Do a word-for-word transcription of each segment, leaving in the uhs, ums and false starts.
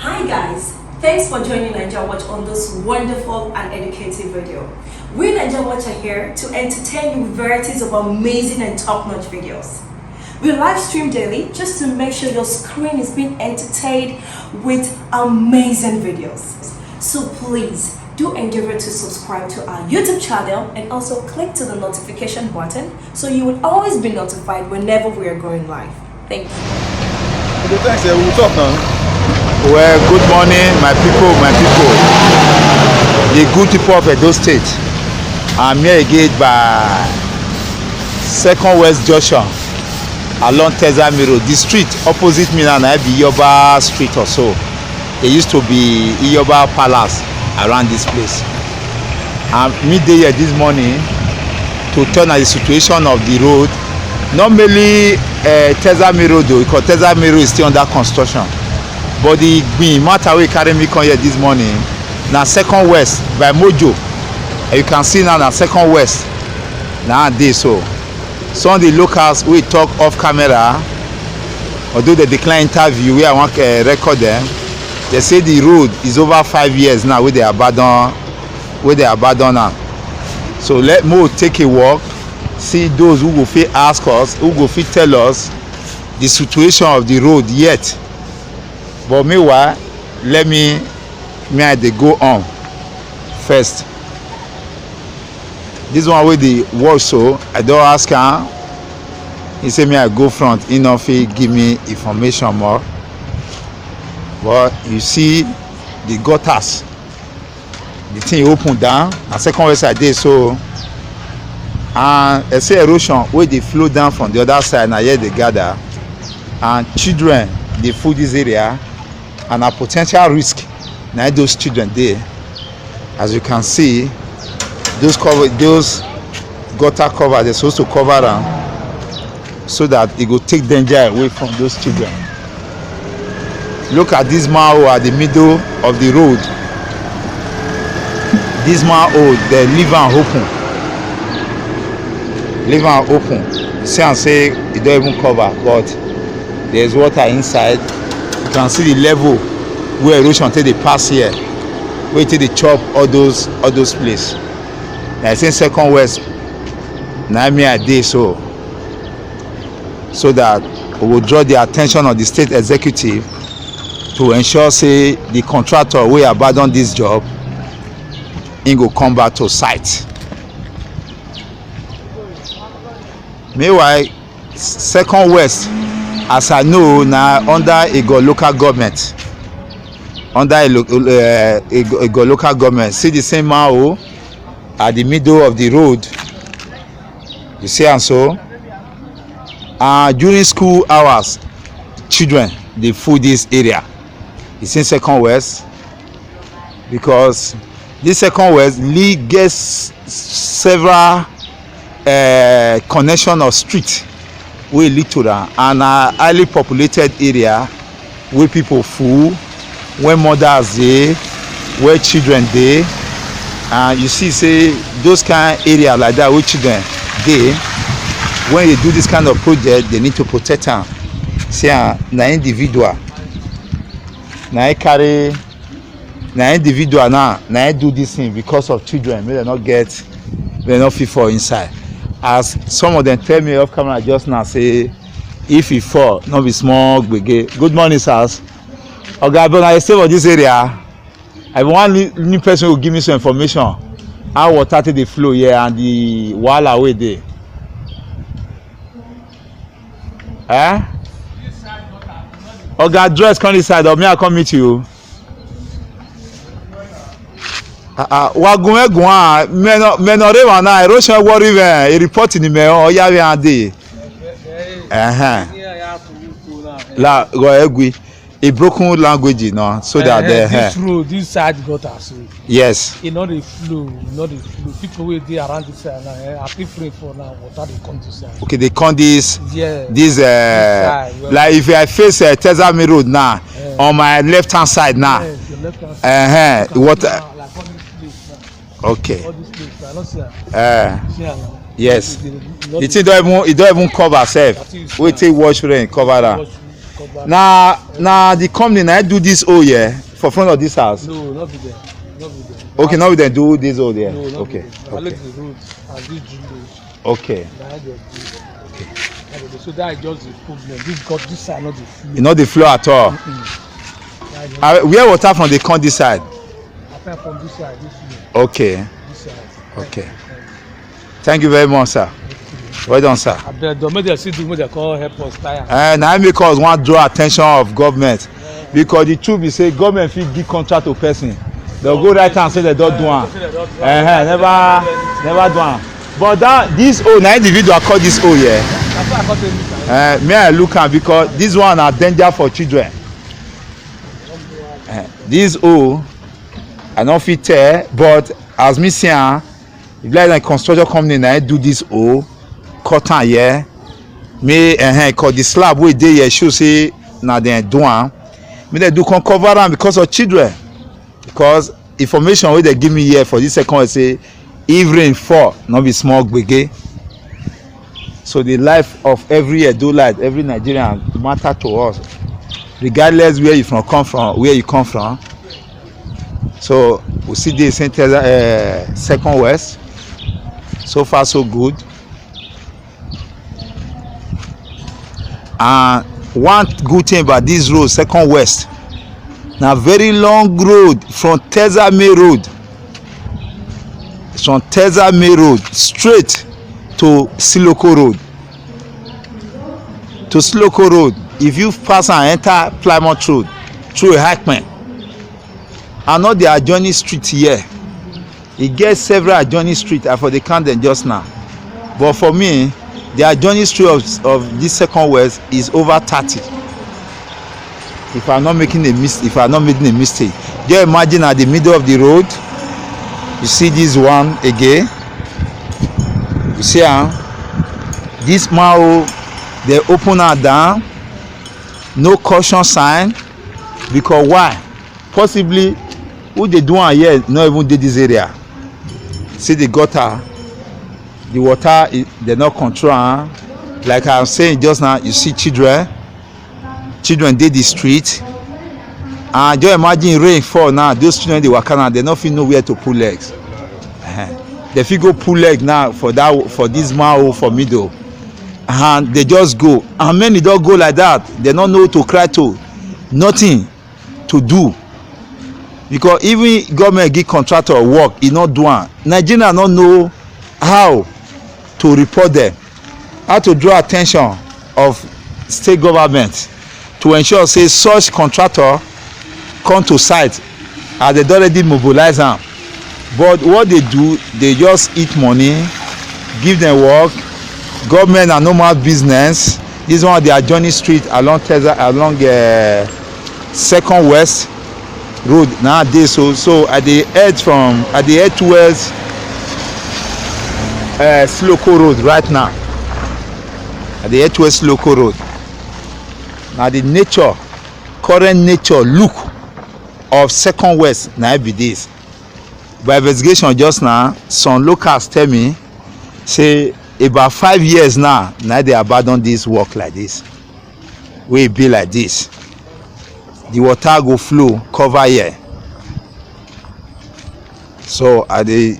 Hi guys, thanks for joining Naija Watch on this wonderful and educative video. We Naija Watch are here to entertain you with varieties of amazing and top-notch videos. We live stream daily just to make sure your screen is being entertained with amazing videos. So please do endeavor to subscribe to our YouTube channel and also click to the notification button so you will always be notified whenever we are going live. Thank you. Okay, thanks. Eh, we will talk now. Well, good morning, my people, my people. The good people of Edo State. I'm here again by Second West Junction along Tezami Road. The street opposite me now, na be Yoba Street or so. It used to be Yoba Palace around this place. And midday here this morning to turn at the situation of the road. Normally, uh, Tezami Road, though, because Tezami Road is still under construction. But the green matter wey carry me come here this morning, na Second West by Mojo. And you can see now na Second West na dey so. Some of the locals wey talk off camera, although they decline interview where I wan uh, record them, they say the road is over five years now wey they abandon, wey they abandon am. So let mo take a walk, see those who go fit ask us, who go fit tell us the situation of the road yet. But meanwhile, let me me I dey go on first. This one wey dey watch so, I don ask am. He say me I go front, he no fit give me information more. But you see the gutters, the thing open down. Na Second West I dey so, and I say erosion wey dey flow down from the other side na here dey gather, and children dey full this area, and na potential risk na those children dey. As you can see, those cover, those gutter cover, they supposed to cover am so that e go take danger away from those children. Look at this manhole at the middle of the road. This manhole, they leave am open. Leave am open. See am say e don even cover, but there's water inside. You can see the level where erosion take dey pass here, wey take dey chop all those all those place. Na same Second West na me I dey so, so that we go draw the attention of the state executive to ensure say the contractor wey abandon this job, im go come back to site. Meanwhile, Second West, as I know, na under Igo local government, under Igo local government. See the same manhole at the middle of the road, you see am so. And during school hours, children dey full this area. You see Second West, because this Second West lead gets several uh, connection of street wey lead to am, and na highly populated area wey people full, where mothers dey, where children dey. And you see say those kind area like that wey children dey, when you do this kind of project, they need to protect am. See am, na individual na im carry, na individual now na im do this thing because of children, make dem no get, make dem no fit fall inside. As some of them tell me off camera just now say, if e fall, no be small gbege. Good morning, sirs. Oga, abeg, I stay for this area. I be one new person go give me some information how water take dey flow here and the wahala wey dey. Eh? Oga, dress come this side, or me I come meet you. Ah, ah, wagun egun ah, meno meno re wa na erosion worry we e report ni me o ya we ande. Eh eh. La go egui. A broken language, you know, so that uh, they, this uh, road, this side gutter, so yes, e no dey flow, e no dey flow. People wey dey around this side now, eh, I fit pray for now, water dey come this side. Okay, they come this, yeah, this, uh, this side, well, like if I face uh, Tezami Road now, yeah, on my left hand side now, yes, your left hand side, uh-huh, water. Now, like all this place now. Okay. All this place now, I don't see am. Uh, see am now. Yes. The thing don't even, it don't even cover self. Wait till wash rain cover am. Na na the company na do this hole here for front of this house. No, not be there. Not be there. Okay, now we then do this hole there. No, not okay. Be there. I okay. Let the road as this June road. Okay. Na how dem do. Okay. So that is just the problem. This got this side not the flow. E no dey flow at all. Mm-mm. Uh, where water from dey come this side? Apart from this side, this way. Okay. This side. Okay. Thank you very much, sir. Well done, sir. Abeg, don make dem see do, make dem come help us tie am. Eh, na im make us wan draw attention of government, because the truth be say government fit give contract to person, dem go write am say dem don do am. Eh, never, never do am. But that, this hole, na individual cut this hole here. Eh, may I look am, because this one na danger for children. Eh, this hole, I no fit tell, but as me see am, e be like na construction company na im do this hole, cut am here. Make, eh, cause the slab wey dey here show say na dem do am. Make dem do come cover am because of children. Because information wey dem give me here for this second one say if rain fall, no be small gbege. So the life of every Edo life, every Nigerian matter to us, regardless where you from come from, where you come from. So we see this in Teza, uh, second west. So far so good. And one good thing about this road, second west, na very long road from Teza main road, from Teza main road straight to Siloko road. To Siloko road, if you pass and enter Plymouth road through a high pen, and not the adjoining street here. E get several adjoining street, I for dey count them just now. But for me, the adjoining street of, of this second west is over thirty. If I'm not making a mis-, if I'm not making a mistake, just imagine at the middle of the road, you see this one again. You see am, this manhole, they open am down, no caution sign, because why? Possibly who dey do am here no even dey this area. See the gutter, the water, e, they no control am. Like I'm saying just now, you see children, children dey the street, and just imagine rain fall now, those children dey waka now, they no fit know where to put legs. Ehen. They fit go put leg now for that, for this manhole for middle, and they just go, and many don go like that, they no know to cry to, nothing to do, because even government give contractor work, e no do am. Nigeria no know how to report them, how to draw attention of state government to ensure say such contractor come to site as they don already mobilize am. But what they do, they just eat money, give them work. Government na normal business. This one, the adjoining street along Teza, along, uh, Second West Road nowadays. So, so I dey head from, I dey head towards, uh, Siloko Road right now. I dey head towards Siloko Road. Now the nature, current nature look of Second West na be this. By investigation just now, some locals tell me say about five years now, na they abandon this work like this. Wey e be like this, the water go flow cover here. So I dey,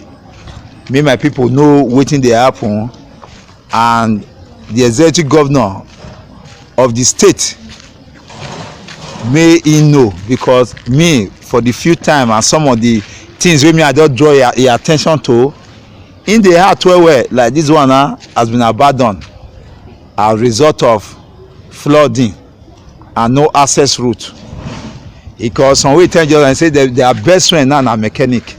me, my people know wetin dey happen, and the executive governor of the state, may he know, because me, for the few time and some of the things wey me I don draw your, your attention to, in the heart well well, like this one now has been abandoned as result of flooding and no access route. Because some wey tell just and say their, their best friend now na mechanic.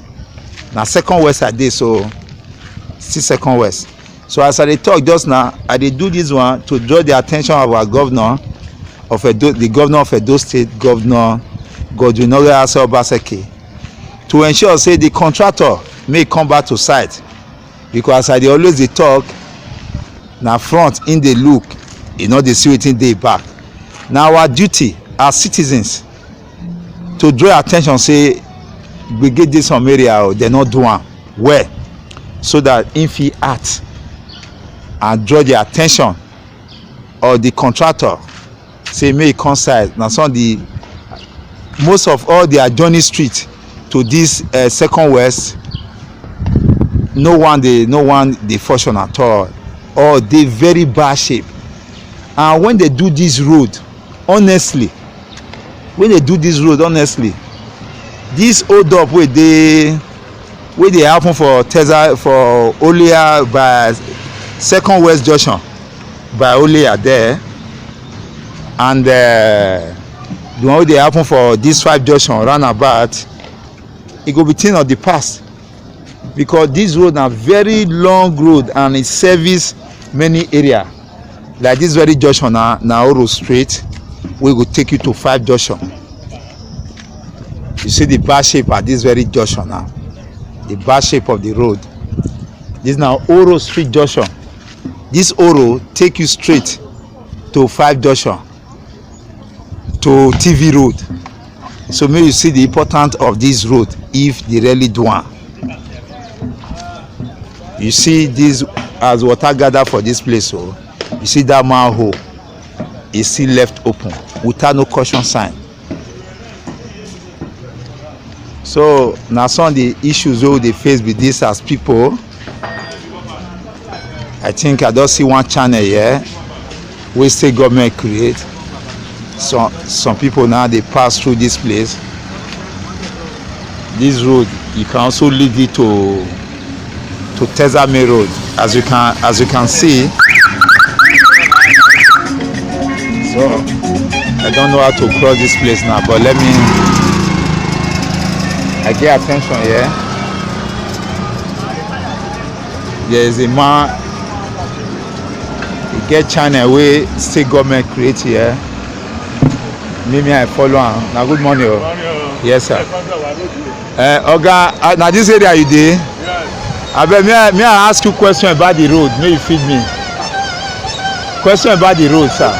Na Second West I dey, so still Second West. So as I dey talk just now, I dey do this one to draw the attention of our governor of Edo, the governor of Edo State, Governor Godwin Oreasa Obaseki, to ensure say the contractor may come back to site, because as I dey always dey talk, na front im dey look, e no dey see wetin dey back. Na our duty as citizens to draw attention say gbege dey some area o, dem no do am well, so that im fit act and draw the attention of the contractor say make e come side. Na some the most of all the adjoining street to this uh, second west, no one dey no one dey function at all. All dey very bad shape. And when they do this road, honestly, when they do this road, honestly, this hold up wey dey wey dey happen for Teza for Olia by second west junction by Olia there, and uh, the one wey dey happen for this five junction roundabout, e go be thing of the past, because this road na very long road and e service many area. Like this very junction na na Oro Street, wey go take you to five junction. You see the bad shape at this very junction now. The bad shape of the road. This na Oro Street junction. This Oro take you straight to five junction, to T V road. So make you see the importance of this road if they really do am. You see this as water gather for this place, so you see that manhole is still left open without no caution sign. So na some of the issues wey we dey face be this as people. I think I don see one channel here wey state government create. Some some people now dey pass through this place. This road, you can also lead it to to Tezame Road, as you can as you can see. So I don't know how to cross this place now, but let me. I get attention here. There is a man. E get channel wey state government create here. Me me I follow am. Na good morning o. Yes sir. Uh, oga, uh, na this area you dey? Abeg, may I may I ask you question about the road? May you feed me. Question about the road, sir.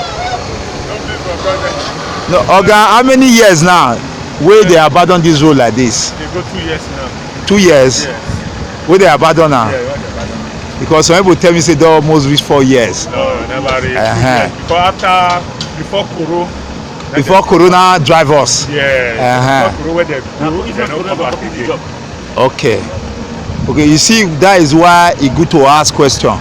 No, oga, how many years now wey dey abandon this road like this? Dey go two years now. Two years? Yes. Wey dey abandon am? Yeah, wey dey abandon am. Because some people tell me say don almost reach four years. No, never reach. Uh-huh. Before after before Koro. Before Corona drive us. Yes. Uh-huh. Before Koro wey dem do, dem no come back again. Okay. Okay, you see, that is why e good to ask question,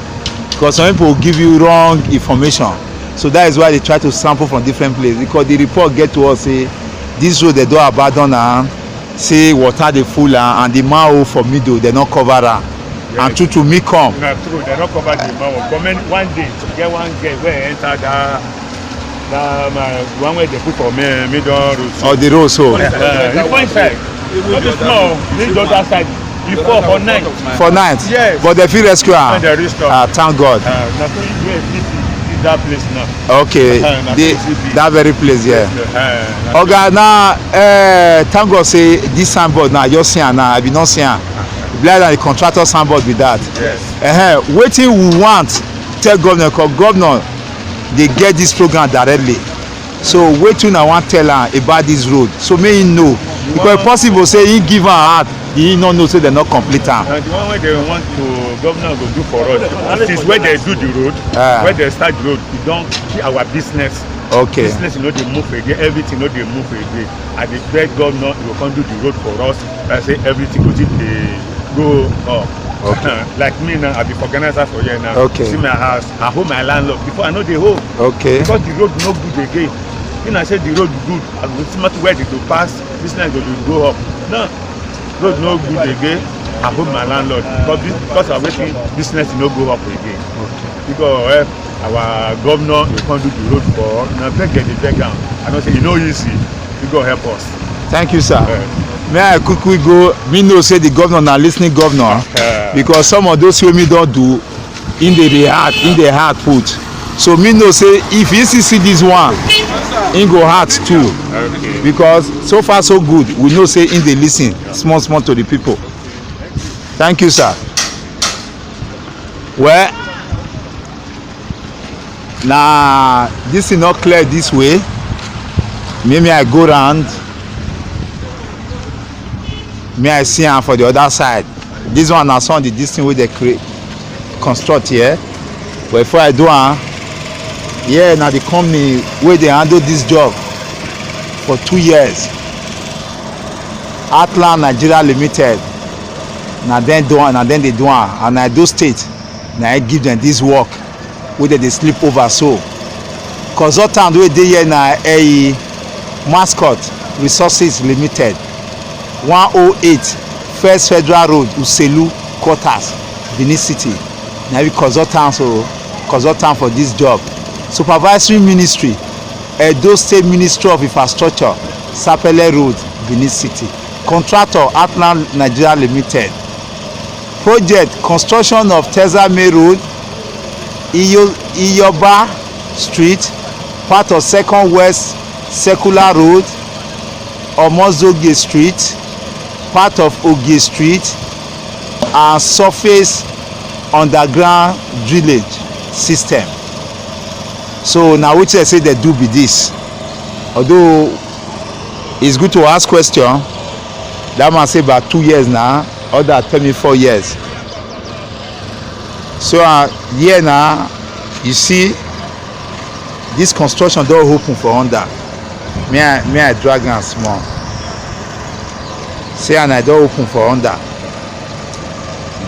because some people give you wrong information. So that is why they try to sample from different places, because the report get to us say this road they don abandon am, say water dey full am, and the manhole for middle they no cover am. And true true me come. Na true, they no cover the manhole. But many one day, get one girl wey enter that that my one wey dey put for me, me don road. Or the road so. Uh, you point side. No be small. This the other side. You fall for night. For night. Yes. But they fit rescue am. When they reach am. Ah, thank God. Uh, na so you go fit see that place now. Okay. Uh, na The, so you see that very place, yeah. Uh, na Oga, now, uh, thank God say this signboard now, I just see am now. I be not see am. Be like that the contractor signboard be that. Yes. Uh-huh. Wetin we want tell governor, 'cause governor dey get this program directly. So wetin una wan tell am about this road? So make him know. Because e possible say he give am out, he no know say dem no complete am. Na the one wey dem want to governor go do for us. Since wey dem do the road, Ah. Wey dem start the road, e don kill our business. Okay. Business no dey move again, everything no dey move again. I dey beg governor, he go come do the road for us. I say everything go still dey go up. Okay. Like me now, I be organizer for here now. Okay. See my house, I hold my landlord. Before I no dey hold. Okay. Because the road no good again. If I say the road good, I go see matter where they go pass, business go dey go up. No, road no good again. I hold my landlord. Because this, because of wetin business no go up again. Okay. Because eh, our governor he come do the road for us. Na beg dem dey beg am. I know say e no easy. He go help us. Thank you, sir. Eh. May I quickly go? Me know say the governor na listening governor. Eh. Because some of those wey me don do, in the dey hard, in the hard put. So me know say if he see see this one, he go hard too. Okay. Because so far so good, we know say in dey listen small small to the people. Thank you, sir. Well, na this thing not clear this way. Maybe I go round. May I see am for the other side. This one na some of the this thing wey dey create construct here. But before I do am, Yeah, na the company wey dey handle this job for two years, Atlan Nigeria Limited, na dem do am, na dem dey do am, and na Edo State na im give dem this work wey dem dey sleep over so. Consultant wey dey here na Eyi Mascot Resources Limited, one oh eight First Federal Road, Uselu Quarters, Benin City. Na be consultant, so consultant for this job. Supervisory ministry, Edo State Ministry of Infrastructure, Sapele Road, Benin City. Contractor, Atlan Nigeria Limited. Project, construction of Tezza Main Road, Iyo- Iyoba Street, part of Second West Circular Road, Omozoge Street, part of Oge Street, and surface underground drainage system. So na wetin I say dem do be this. Although it's good to ask question, that man say about two years now, other tell me four years. So uh, here now, you see, this construction don open for under. May I may I drag am small. See, and I don open for under.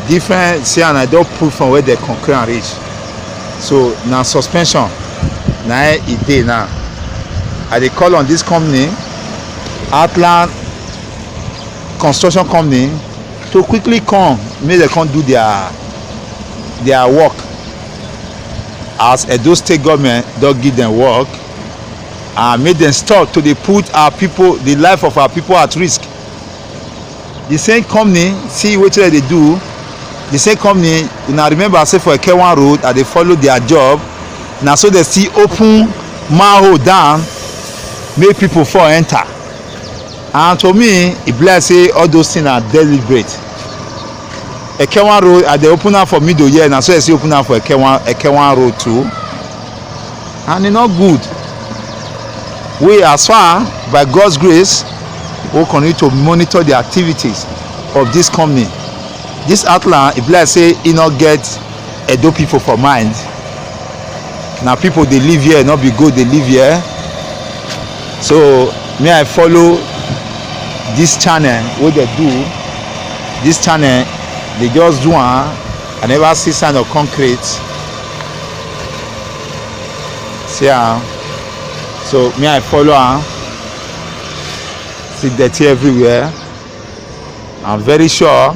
Different, see, and I don put from where the concrete and reach. So na suspension na e dey now. I dey call on this company, Atlan Construction Company, to quickly come, make dem come do their their work, as Edo State government don give dem work, and make dem stop to dey put our people, the life of our people, at risk. The same company, see wetin dem dey do. The same company, una remember say for Ekewan Road, I dey follow their job. Na so dem still open manhole down, make people fall enter. And to me, e be like say all those things are deliberate. Ekewan Road, I dey open am for middle here, na so I still open am for Ekewan, Ekewan Road too. And e no good. We, as far by God's grace, we continue to monitor the activities of this company. This Atlan, e be like say e no get Edo people for mind. Na people dey live here, no be goat dey live here. So me, I follow this channel wey dem do. This channel, dem just do am. I never see sign of concrete. See am. So me, I follow am. See dirty everywhere. I'm very sure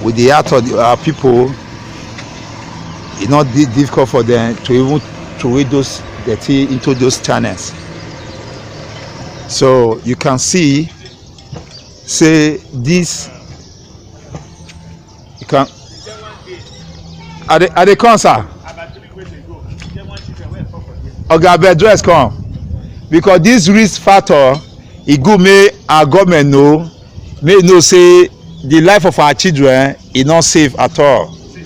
with the heart of the, our people, e no dey difficult for them to even throway those dirty into those channels. So you can see say this, you can, I dey, I dey come, sir. Oga, abeg, dress come, because this risk factor, e good make our government know, make e know say the life of our children, e no safe at all. See,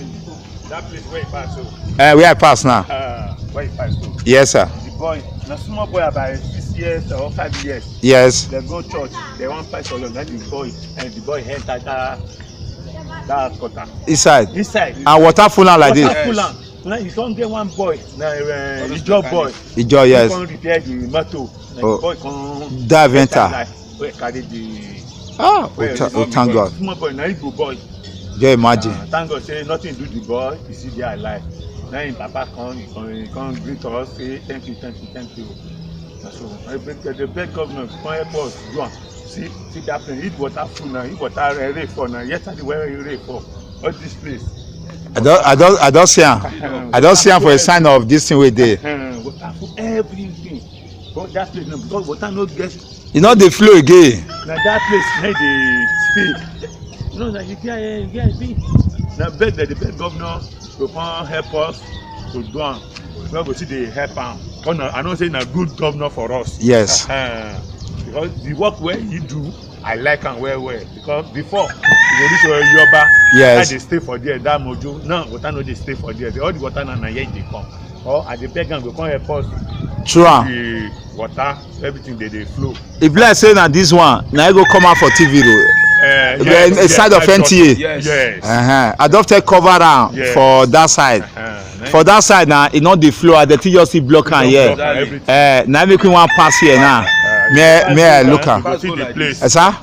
that place where you pass so. Uh, where I pass now? Uh, where you pass so? Yes, sir. The boy, na small boy, about six years or five years. Yes. Dem go church, dem wan pass along, na the boy, and the boy enter that, that quarter. Inside. Inside. And water full am like this. Water full am. Now you come get one boy, na uh, Ijo boy. Ijo, yes. He come repair the motor. Na the boy come dive enter. Wey carry the, ah, we thank God. Small boy, na Igbo boy. Just imagine. Uh, thank God say nothing do the boy, he still dey alive. Now him papa come, he come, he come greet us, say thank you, thank you, thank you. Na so I beg, I dey beg government come help us do am. See, see that place. If water full now, if water rain fall now, yesterday when rain fall, all this place. I don, I don, I don see am. I don see am for a sign of this thing wey dey. Uh, water full everything. But that place now, because water no get. E no dey flow again. Na that place na dey stay. No, na you get, you get big. Na beg that the beg governor to come help us to do am. We go see dey help am. Come na, I know say na good governor for us. Yes. Uh-huh. Because the work wey he do, I like am well well. Because before, you go reach Yoruba, yes, I dey stay for there, that Mojo. Now water no dey stay for there. All the water na, na here e dey come. Or I dey beg am go come help us. True am. The water, everything dey, dey flow. E be like say na this one na e go come out for T V road. Uh, yes, yes, side of N T A. Yes. Uh-huh. I don take cover am for that side. Uh-huh. for that side now, e no dey flow, as the thing just still block am here. Eh, na make we wan pass here now. May, may I look am? Eh, sir?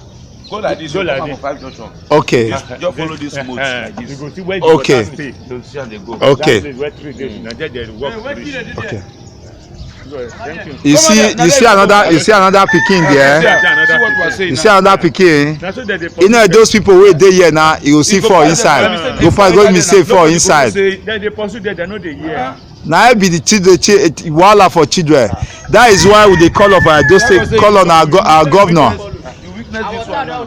Go like this, go like this. Okay. Just, just follow this moat like this. You go see where the water stay. You see how they go. Okay. That place where tree dey, na there they work finish. Okay. You see, you see another, you see another pikin there. See what we are saying. You see another pikin. You know those people wey dey here now, you go see fall inside. Go pass, go mistake fall inside. Then they pursue there, they no dey hear. Na I be the children, chi- eh, wahala for children. That is why we dey call up our Edo State, call on our, go- our governor.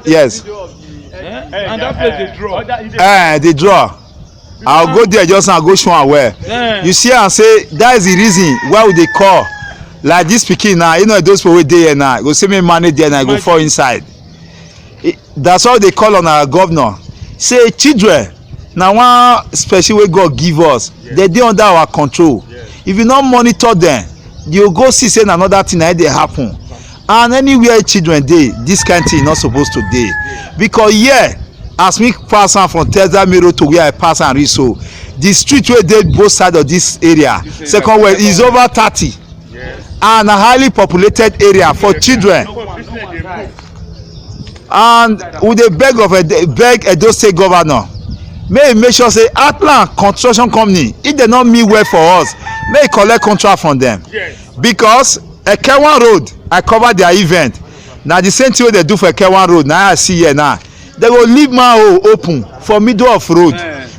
Yes. And that place dey draw. Eh, dey draw. I'll go there just now, go show am well. You see, I say that is the reason why we dey call. Like this pikin now, you know, those people wey dey here now, go see me manage there now, go fall inside. That's why they call on our governor. Say children, na one special way God give us. They dey under our control. If you no monitor them, you go see say na another thing na dey happen. And anywhere children dey, this kind thing not supposed to dey. Because here, as me pass am from Tesla Main Road to where I pass and reach so, the street wey dey both side of this area, second well, is over thirty. And a highly populated area for children. And we dey beg of Ed- beg Edo State governor, make e make sure say Atlan Construction Company, if they no mean well for us, make e collect contract from them. Because Ekewan Road, I cover their event. Na the same thing wey they do for Ekewan Road, na I see here now. They go leave manhole open for middle of road.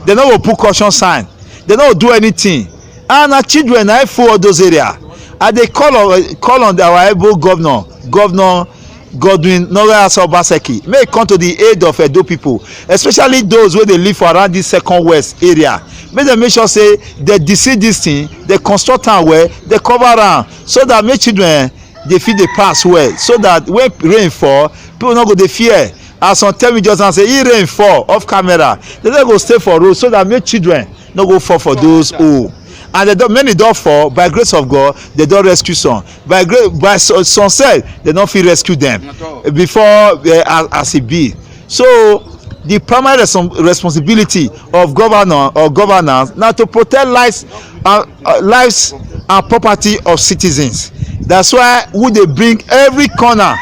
They no go put caution sign. They no go do anything. And our children na full all those area. I dey call on, call on our able governor, Governor Godwin Noreasa Obaseki, make e come to the aid of Edo people, especially those wey dey live for around this second west area. Make dem make sure say they deceive this thing, they construct am well, they cover am, so that make children dey fit dey pass well, so that when rain fall, people no go dey fear. As some tell me just now say, if rain fall off camera, they no go stay for road, so that make children no go fall for those hole. And they don, many don fall, by grace of God, they don rescue some. By grace, by so- some sef, they no fit rescue them before, eh, as, as e be. So the primary resom- responsibility of governor or governance na to protect lives and, uh, lives and property of citizens. That's why we dey bring every corner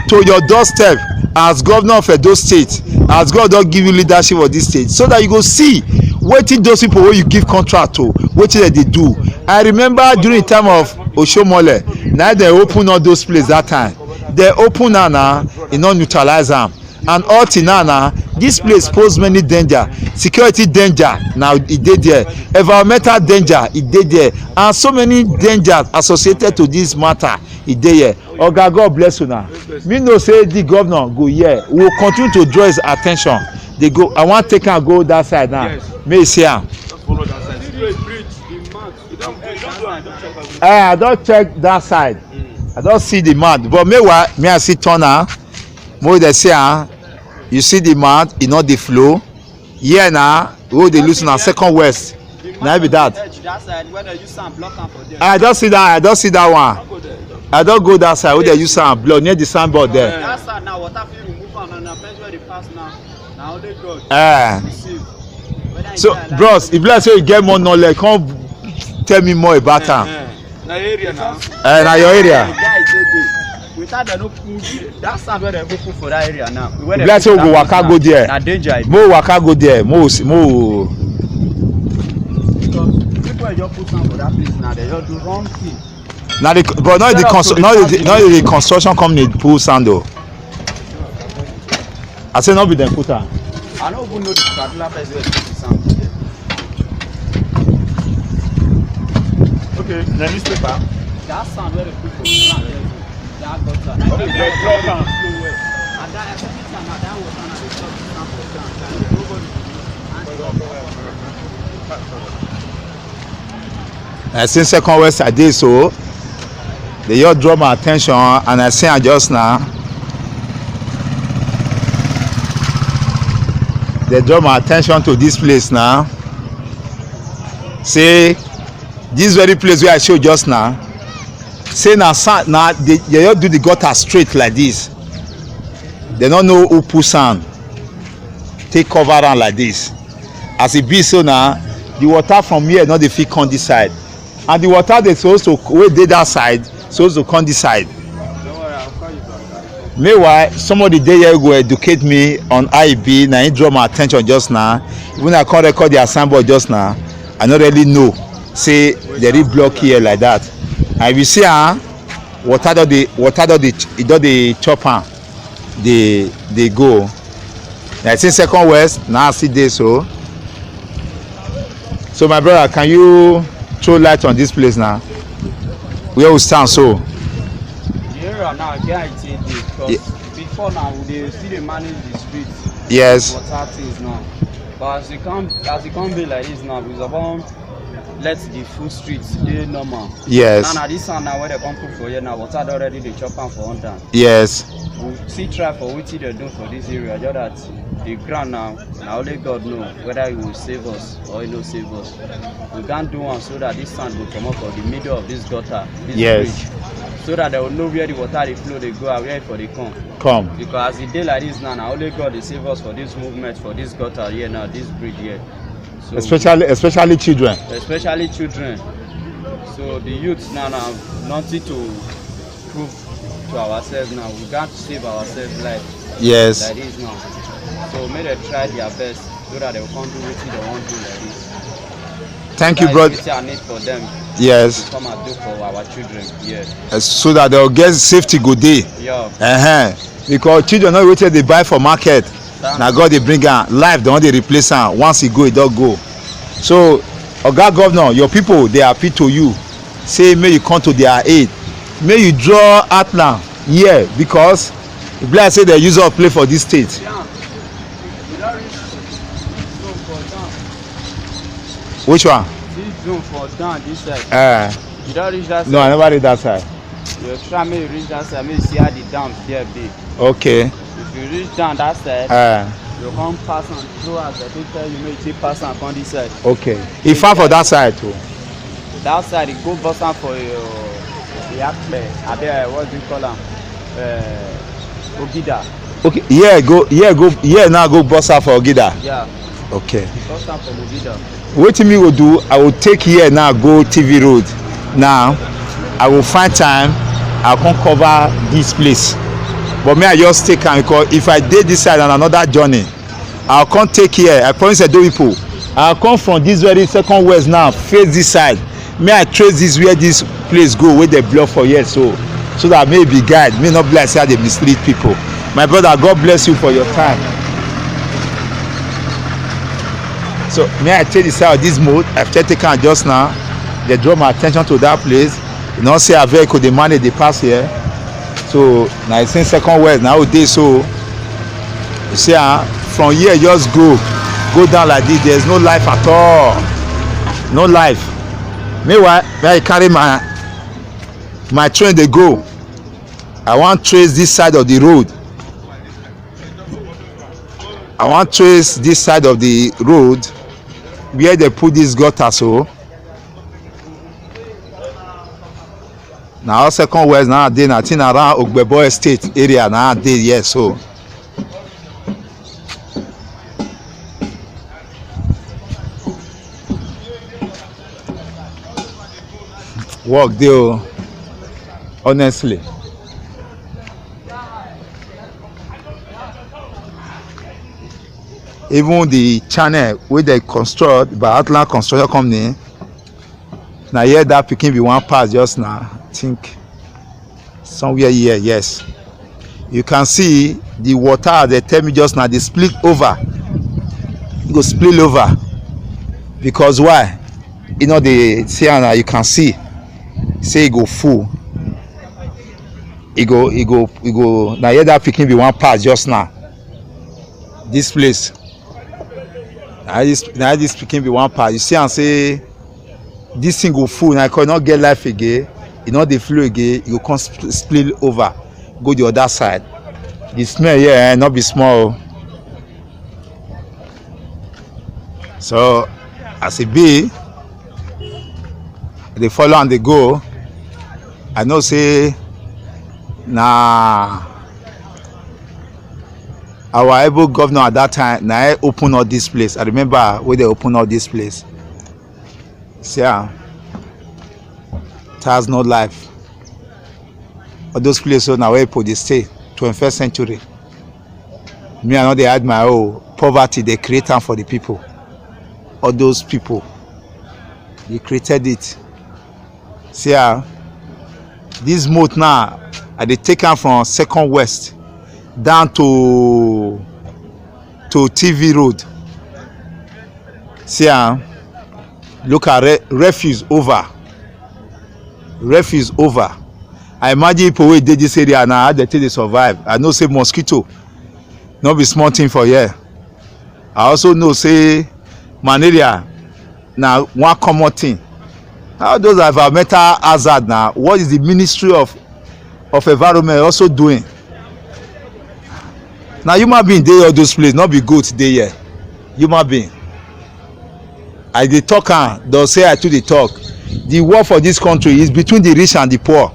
to your doorstep as governor of Edo State, as God don give you leadership of this state, so that you go see wetin those people wey you give contract to, wetin dem dey do. I remember during the time of Oshomole, na dem open all those places that time. Dem open am na, e no neutralize am. And all till now na, this place pose many danger. Security danger na e dey there. Environmental danger e dey there. And so many dangers associated to this matter e dey here. Oga, God bless una. Me know say the governor go here. We will continue to draw his attention. They go. I wan take am go that side now. Make you see am. Eh, I don check that side. I don see the mouth. But meanwhile, me I see turn am. Make dem see am. You see the mouth, e no dey flow. Here na, we dey lose na second west. Na be that. That side, where they use sand block am for there. I don see that. I don see that one. No go there. I don go that side wey dem use sand block near the signboard there. That side now, water fit remove am, and na place where dey pass now. Na only God. Eh. Receive. Whether you So, die like bros, e be like say you get more knowledge, come tell me more about am. Eh, eh. Na area na. Eh, na your area. Guy dey there. Without dem no put that sand wey dem go put for that area now. E be like say we go waka go there. Na danger e be. Mo waka go there. Mo s- mo. Because people wey just put sand for that place now, they just do wrong thing. Na the, but not the constru- not the, not the construction company put sand o. I say no be dem put am. I no even know the particular person wey put the sand. Okay, na newspaper. That sand wey dem put for ground, that gutter. Okay, dem block am. And that, every time na that water na dey block the sand for ground. Nobody. I say second west I dey so. They just draw my attention and I say am just now. They draw my attention to this place now. Say this very place where I show just now. Say na sand na they, they just do the gutter straight like this. They no know who put sand take cover am like this. As e be so now, The water from here no dey fit come this side, and the water dey suppose to wey dey that side suppose to come this side. Don't worry, I'll call you back. Meanwhile, somebody dey here go educate me on how e be. Na him draw my attention just now. When I come record the signboard just now, I no really know say they really block here like that. And if you see am, water don dey water don dey e don dey chop am dey dey go. Na I think second west na I still dey so. So my brother, can you throw light on this place now? Where we stand so? The area now get how e take dey, because before now we dey still dey manage the street, Yes. Water things now. But as e come as e come be like this now, we suppose let the full street dey normal. Yes. Now na this one now wey dem come put for here now, water don already dey chop am for under. Yes. We still try for wetin dem do for this area, just that the ground now, na only God know whether he will save us or he no save us. We can't do one so that this sand go comot for the middle of this gutter, this Yes. Bridge, so that they will know where the water dey flow dey go and where e for dey come. Come. Because as e dey like this now, na only God dey save us for this movement, for this gutter here now, this bridge here. So, Especially especially children. Especially children. So the youth now na nothing to prove to ourselves now. We got to save ourselves life Yes. Like this now. So make dem try their best so that they will come do wetin dem wan do like this. Thank you, That is brother. Wetin I need for them Yes. to come and do for our children. Yeah. Uh, so that they'll get safety go dey. Yeah. Uh-huh. Because children no wetin they buy for market. Na God dey bring am. Life don dey replace am. Once e go, e don go. So, Oga Governor, your people dey appeal to you. Say make you come to their aid. Make you draw outline here because e be like say dem use us play for this state. Yeah. You don reach this zone for down. Which one? This zone for down this side. Uh, You don reach that side. No, I never reach that side. You try make you reach that side, make you see how the dam there be. Okay. If you reach down that side, Uh, you come pass am through as I take tell you, make you take pass am come this side. Okay. E far for that side too. That side, you go bust am for your Yakpe. I dey, what do you call am? Uh, Ogida. Okay. Yeah, go. Yeah, go. Yeah, now go bust out for Ogida. Yeah, Okay. bust am for Ogida. Wetin me go do? I go take here now go T V road. Now I go find time. I come cover this place. But me, I just take am because if I dey this side and another journey, I come take here. I promise Edo people. I come from this very second west now, face this side. Me, I trace this where this place go wey dem block for here so, so that me be guide. Me no be like say I dey mislead people. My brother, God bless you for your time. So me, I take the side of this moat. I first take am just now. Dem draw my attention to that place. You know say a vehicle dey manage dey pass here. So na I say second west na we dey so. You see am, from here just go go down like this. There is no life at all. No life. Meanwhile, me, I carry my my train dey go. I wan trace this side of the road. I wan trace this side of the road where dem put this gutter so. Na all second west na I dey, na thing around Ogbebo Estate area na I dey here so. Work dey o, honestly. Even the channel wey dem construct by Atlant Construction Company, na here that pikin bin wan pass just now. I think somewhere here, yes. You can see the water, as dem tell me just now, dey spill over. E go spill over. Because why? You know, the see am now, you can see say e go full. E go, e go, e go. Na here that pikin bin wan pass just now. This place. Na this, na this pikin bin wan pass. You see am say this thing go full. Na because e no get life again. E no dey flow again. E go come sp- spill over, go the other side. The smell here, eh, no be small o. So as e be, I dey follow am dey go. I know say na our able governor at that time na I open all this place. I remember when they open all this place. See am, that's not life. All those places so na where people dey stay, twenty-first century. Me, I no dey hide my own. Poverty, they create am for the people. All those people, they created it. See am, this moat now, I dey take am from Second West down to, to T V Road. See am, look at re-, refuse over. Refuse over. I imagine people wey dey this area now, how they take dey survive. I know say mosquito no be small thing for here. I also know say malaria na one common thing. All those are environmental hazard na. What is the Ministry of, of Environment also doing? Na human being dey all those places, no be goat dey here. Human being. I dey talk am, don say I too dey talk. The war for this country is between the rich and the poor.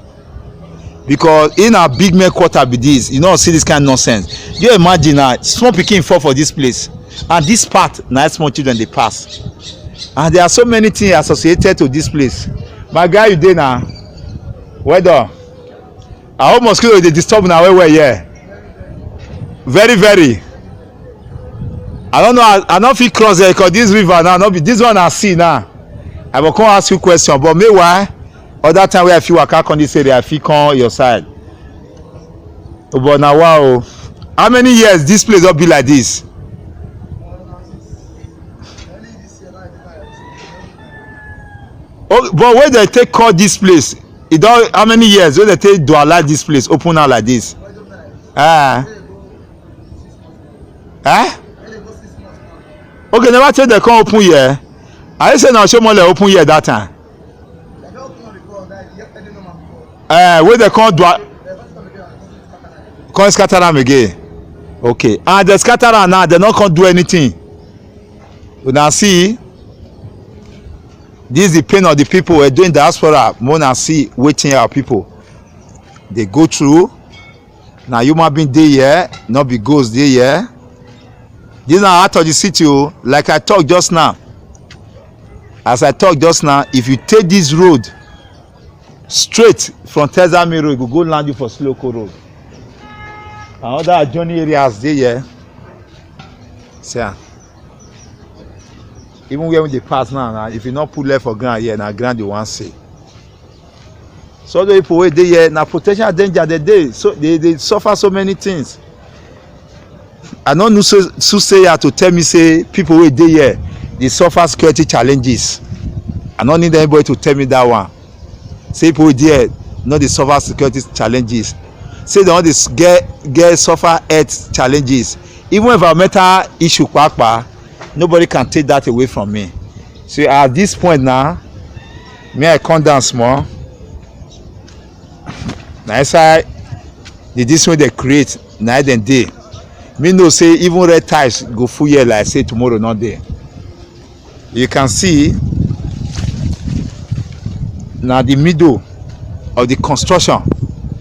Because in a big men quarter be this, you no see this kind nonsense. You imagine now, small pikin fall for this place, and this part na small children dey pass, and there are so many things associated to this place. My guy, you dey na? Well done. I hope mosquito dey disturb una well well here. Very, very. I don't know. I, I no fit cross there because this river now, no be this one I see now. I go come ask you question, but meanwhile, other time wey I fit waka come this area, I fit come your side. But na wow o. How many years this place don be like this? Oh, but wey dem take call this place, e don, how many years wey dem take do allow this place open now like this? Ah. Eh? Okay, never tell dem come open here. I say na Oshiomhole open here that time. Eh, wey dem come do a-, come scatter am again. Okay, and dem scatter am now, dem no come do anything. Una see, this is the pain of the people wey dey in diaspora. Make una see wetin our people dey go through. Na human being dey here, no be ghost dey here. This na heart of the city o. Like I talk just now, as I talk just now, if you take this road straight from Tezza Mill Road, e go go land you for Siloko Road. Another adjoining areas dey here. See am. Even where we dey pass now, na, if you no put leg for ground here, na ground you wan see. So the people wey dey here, na potential danger dem dey. So they, they suffer so many things. I no know so, so say here to tell me say people wey dey here dey suffer security challenges. I no need anybody to tell me that one. Say people wey dey here no dey suffer security challenges. Say dem no dey s-, get, get suffer health challenges. Even environmental issue papa, nobody can take that away from me. So at this point now, me I come down small. Na inside the, this wey dem create, na dem dey. Me know say even red tiles go full here like say tomorrow no dey. You can see na the middle of the construction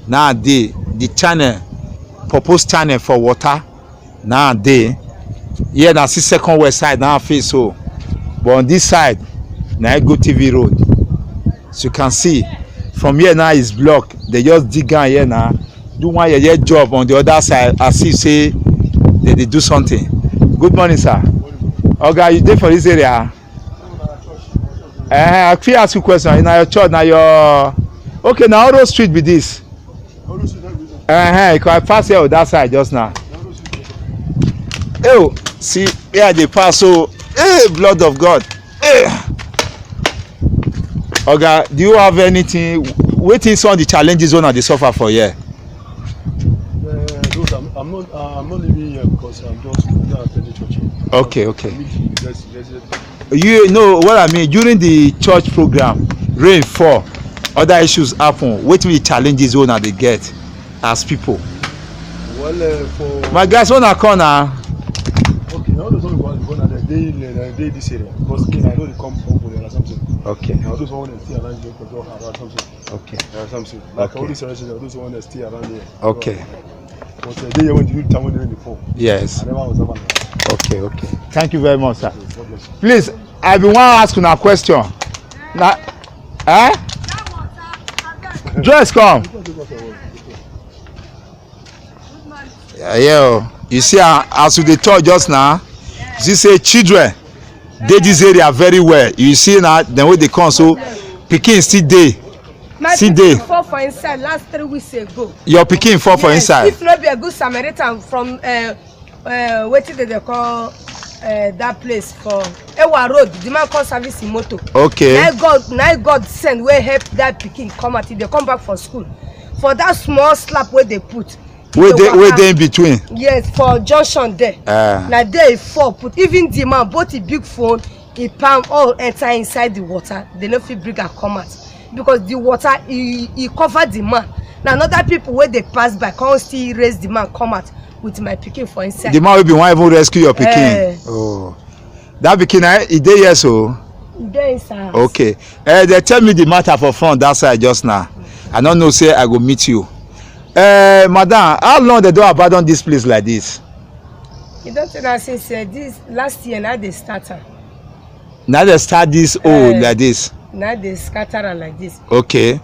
na dey, the channel, proposed channel for water na dey. Here na see Second West side na face so, but on this side na e go T V Road. As you can see, from here now is block. They just dig am here now, do one yeye job on the other side as if say they dey do something. Good morning, sir. Oga, you dey for this area? Eh, I fit ask you question. Na your church, na your, okay, na Oro Street be this. Eh, I pass here on that side just now. Oh, see, here I dey pass. So, hey, blood of God. Hey. Oga, do you have anything? Wetin some of the challenges wey una dey suffer for here? Uh, those, I'm, I'm not, uh, I'm not living here because I'm just not attending church here. Okay, okay. I need to be res-, resident. You know what I mean? During the church program, rain fall, other issues happen. Wetin be the challenges wey una dey get as people? Well, uh, for my guys, una come na. Okay, now those one go, go na dey, dey, dey this area because again, I know they come up with something. Okay. Now those one dey stay around here for your house or something. Okay. Or something. Like, okay, all these residents, those one dey stay around here. Okay. But, uh, they when you tell when they fall. Yes. I never was ever. Okay, okay. Thank you very much, sir. God bless you. Please, I be wan ask una question. Na, eh? Dress come. Yeah, yeah, oh. You see, ah, as we dey talk just now, you see say children dey this area very well. You see na dem wey dey come, so pikin still dey. My See pikin dey. fall for inside last three weeks ago. Your pikin fall for Yes, inside. If no be a good Samaritan from uh, uh, wetin dem dey call uh, that place for Ewa Road, the man come service him motor. Okay. Na God, na God send wey help that pikin come out. He dey come back for school. For that small slap wey dey put, he Wey dey dey wey waka. dey in between. Yes, for junction there. Ah. Na there he fall put. Even the man, both the big phone, he palm all enter inside the water. They no fit bring am come out because the water he he cover the man. Na another people wey dey pass by come still raise the man come out with my pikin for inside. The man wey bin wan even rescue your pikin. Eh. Oh. That pikin, eh, e dey here so? E dey inside house. Okay. Eh, they tell me the matter for front that side just now. I no know say I go meet you. Eh, madam, how long they don abandon this place like this? You don tell am since uh, this last year na dey start am. Na dey start this hole Eh. like this. Na dey scatter am like this. Okay.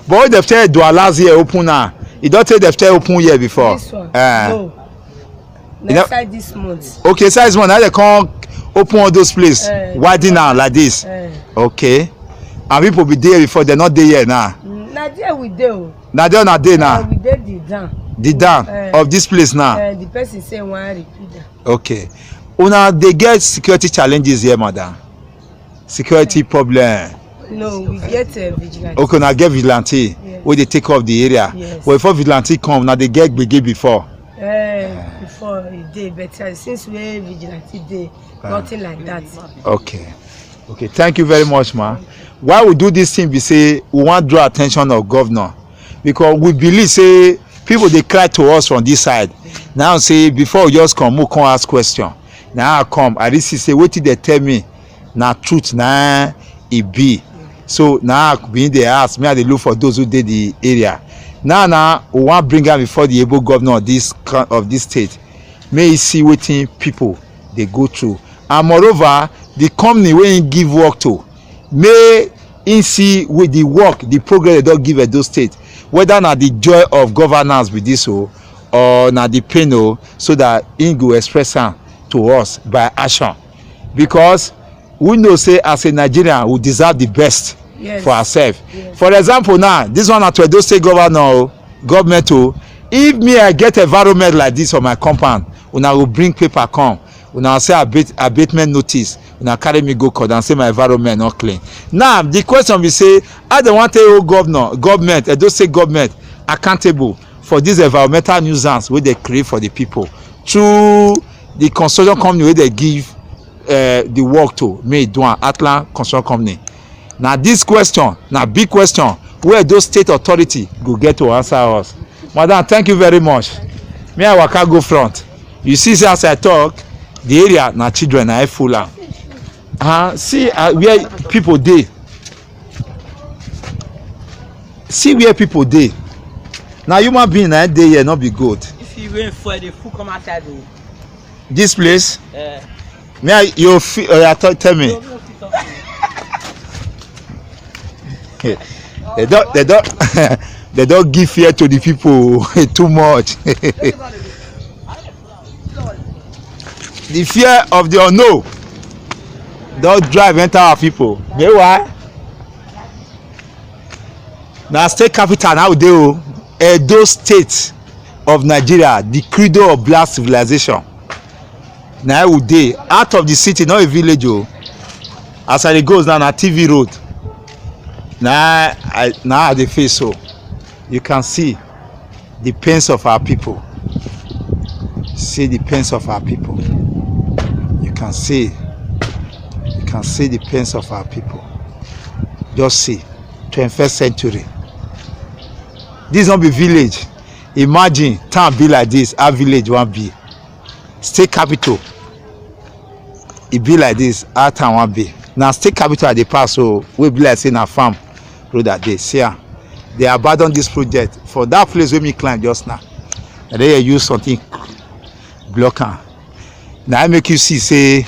But if dem tell Edua last year open now, e don tell dem tell open year before. This one. Eh. No. You Na know- inside this month. Okay, size one, now they come open all those places, Eh. widen am like this. Eh. Okay. And people be there before, they not there here now. Mm, na there we dey o. Na there una dey Eh, now. We dey the dam. The dam Eh. of this place now. Eh, the person say one repeat that. Okay. Una dey get security challenges here, madam? Security problem. No, we get uh, vigilante. Okay, una get vigilante Yes. wey dey take care of the area. Yes. But before vigilante come, una dey get gbege before. Eh, before e dey better since wey vigilante dey, Ah. nothing like that. Okay. Okay, thank you very much, ma. Why we do this thing be say we wan draw attention of governor, because we believe say people dey cry to us from this side. Now say before we just come, we come ask question. Now I come, I really see say wetin they tell me na truth na e be. So now I begin dey ask, me I dey look for those who dey the area. Now now we wan bring am before the able governor of this coun- of this state. May he see wetin people dey go through. And moreover, the company wey he give work to, may he see with the work, the progress they don give Edo State, whether na the joy of governance be this o, or na the pain o, so that he go express am to us by action. Because we know say as a Nigerian, we deserve the best Yes. for ourselves. Yes. For example now, this one na to Edo State governor o, government o. If me I get environment like this for my compound, una go bring paper come. Una say abate, abatement notice. Una carry me go court and say my environment not clean. Now the question be say, how they want to hold governor, government, Edo State government accountable for this environmental nuisance wey they create for the people through the construction company wey they give uh, the work to, me do am, Atlan Construction Company. Na this question na big question wey Edo State authority go get to answer us. Madam, thank you very much. Me I waka go front. You see say as I talk, the area na children na e full am. Uh, see uh, where people dey. See where people dey. Na human being na e dey here, no be goat. If you rain fall, the food come outside o. This place? Eh. Me I, you feel, uh, tell, tell me. No, no, fit talk to you. They don't, they don't, they don't give fear to the people too much. The fear of the unknown don't drive enter our people. Meanwhile, na state capital now dey o, Edo State of Nigeria, the cradle of black civilization. Na we dey out of the city, not a village o. As I dey go now, na T V road. Na I, na I dey face so. You can see the pains of our people. See the pains of our people. You can see, you can see the pains of our people. Just see, twenty-first century. This no be village. Imagine town be like this, how village wan be. State capital, e be like this, how town wan be. Na state capital I dey pass, so wey be like say na farm road I dey. See am, they abandon this project for that place wey me climb just now. And then you use something block am. Na I make you see say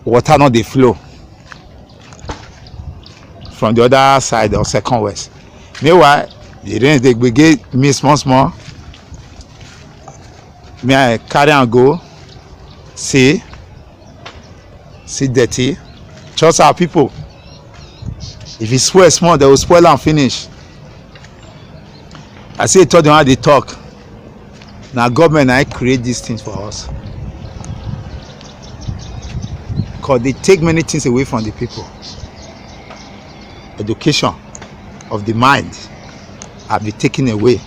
water no dey flow. from the other side of Second West. Meanwhile, the rain dey gbege me small small. Me, I carry am go. See, see dirty. Trust our people. If e spoil small, they will spoil am finish. I see, e talk the one dey talk. Na government na im create these things for us. Cause they take many things away from the people. Education of the mind have been taken away.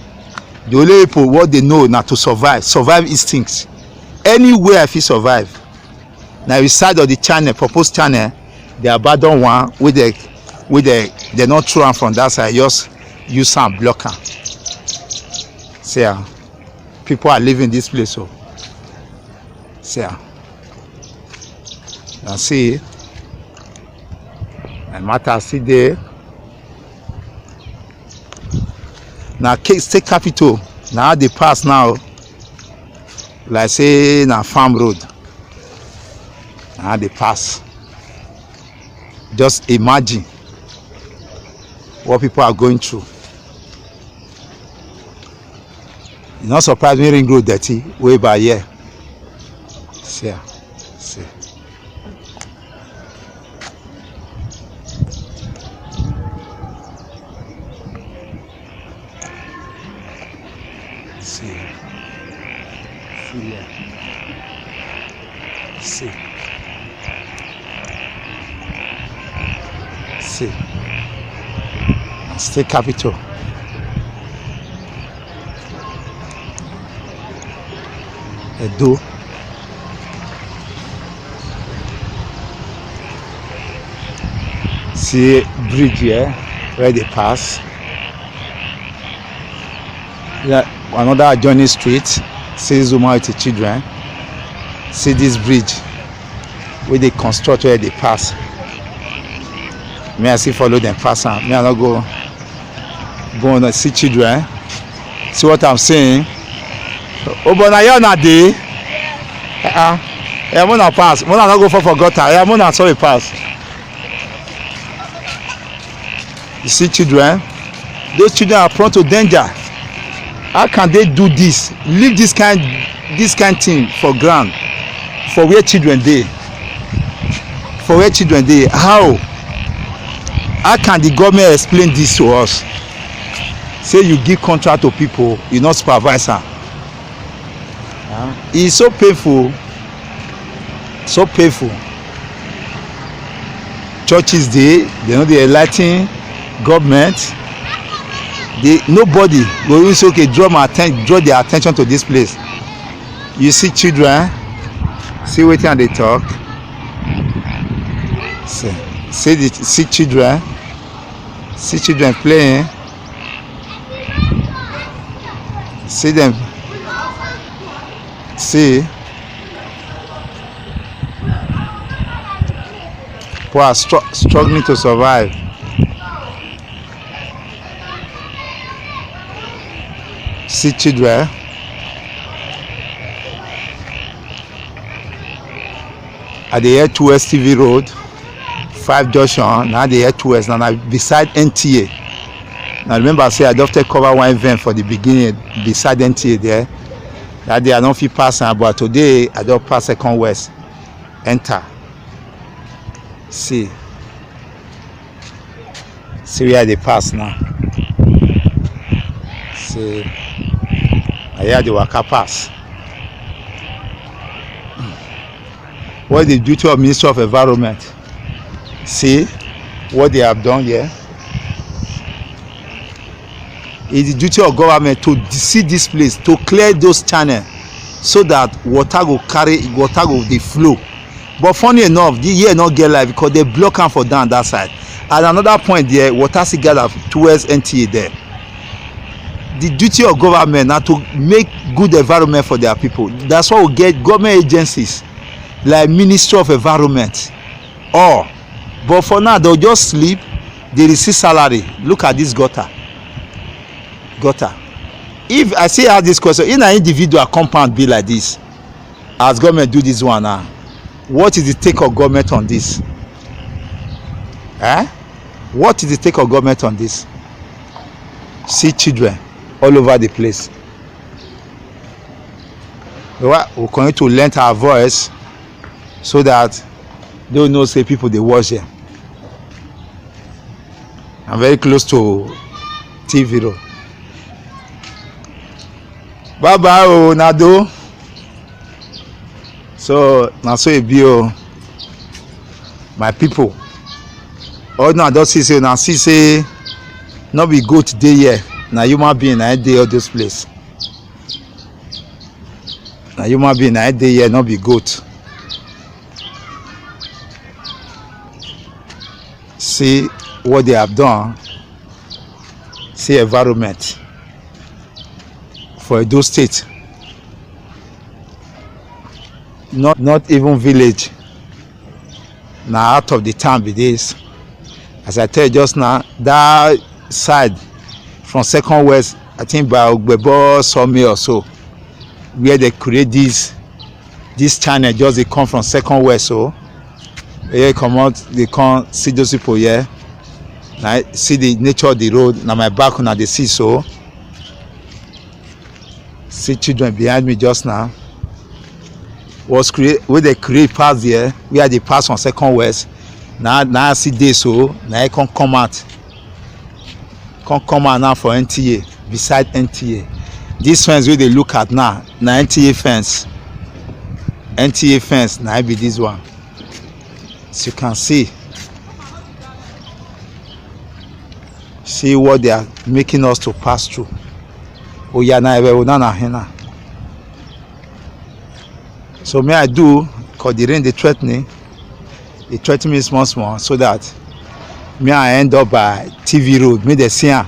The only people, what they know na to survive, survive instincts. Anywhere I fit survive. Na the side of the channel, proposed channel, they abandon one wey they, wey they, they no throw am from that side, just use am block am. See am, people are leaving this place o. See am, na see, my matter still dey. Na state capital na I dey pass now, like say na farm road na I dey pass. Just imagine what people are going through. E no surprise me, Ring Road dirty wey by here. See am, see. See. See here. See. See. Na state capital. Edo. See bridge here wey dey pass. Yeah, another adjoining street. See Zuma with the children. See this bridge wey dey construct, wey dey pass. Me, I still follow them pass am. Me, I no go, go on, see children. See what I'm saying? Oh, but na here una dey. Uh-uh. Yeah, una pass. Una no go fall for gutter. Yeah, una, sorry, pass. You see children? Those children are prone to danger. How can they do this? Leave this kind, this kind thing for ground, for where children dey. For where children dey. How? How can the government explain this to us? Say you give contract to people, you no supervise am. Huh? It's so painful. So painful. Churches dey, they no dey enlighten government. They, nobody go even say, "Okay, draw my atten-, draw their attention to this place." You see children, see wetin I dey talk. See, see the, see children, see children playing. See them. See. People are str-, struggling to survive. See children. I dey hear two S T V Road, five junction, na I dey hear two S, na, na beside N T A. Na remember say I don take cover one event for the beginning beside N T A there. That day I no fit pass am, but today I don pass Second West, enter. See. See where I dey pass now. See, na here I dey waka pass. What is the duty of Ministry of Environment? See what they have done here. It's the duty of government to d-, see this place, to clear those channels, so that water go carry, water go dey flow. But funny enough, the here no get light because they block am for down that side. And another point there, water still gather towards N T A there. The duty of government na to make good environment for their people. That's why we get government agencies like Ministry of Environment. Or, but for now, they'll just sleep, they receive salary. Look at this gutter. Gutter. If I say, ask this question, in an individual compound be like this, as government do this one now, what is the take of government on this? Eh? What is the take of government on this? See children all over the place. We wa-, we continue to lend our voice so that they will know say people dey watch them. I'm very close to T V Road. Bye bye o, Nado. So na so e be o, my people. All una don see say, una see say no be goat dey here, na human being na dey all those place. Na human being na dey here, no be goat. See what they have done. See environment for Edo State. Not, not even village. Na out of the town be this. As I tell you just now, that side from Second West, I think by Ogbebo Sawmill or so, where they create this, this channel just dey come from Second West, so here comot, dey come see those people here. Na see the nature of the road, na my back una dey see so. See children behind me just now. Was create, wey dey create pass there, where I dey pass on Second West. Na, na I see dey so, na I come come out. Come come out now for N T A, beside N T A. This fence wey dey look at now, na N T A fence. N T A fence, na I be this one. As you can see, see what they are making us to pass through. Oya na ebe, una na hena. So me I do, 'cause the rain dey threaten me. E threaten me small small, so that me I end up by T V Road, make dem see am.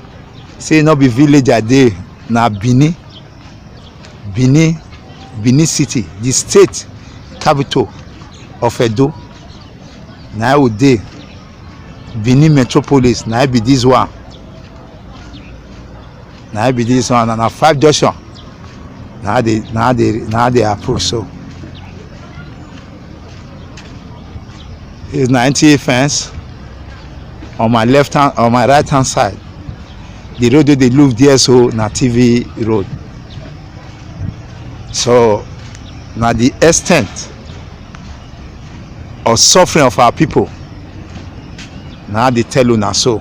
Say no be village I dey, na Benin. Benin, Benin City, the state capital of Edo. Na I dey. Benin metropolis, na I be this one. Na I be this one, and na five junction. Na I dey, na I dey, na I dey approach so. Is na N T A fence on my left hand, on my right hand side. The road wey dey look there so na T V Road. So na the extent of suffering of our people na I dey tell una so.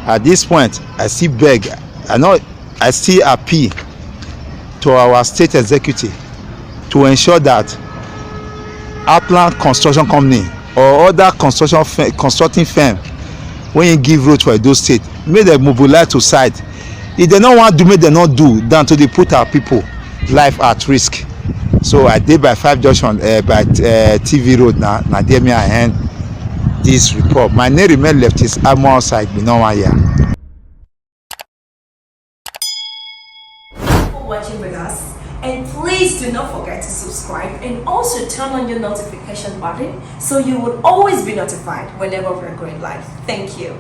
At this point, I still beg, I know, I still appeal to our state executive to ensure that Atlant Construction Company or other construction fir-, constructing firm wey give road for Edo State, make dem mobilize to site. If dem no wan do, make dem no do, than to dey put our people life at risk. So I dey by five junction, eh, by, eh, T V Road na, na there me I end this report. My name remain Leftist Amo outside, be no one here. For watching with us, and please do not forget to subscribe and also turn on your notification button so you will always be notified whenever we're going live. Thank you.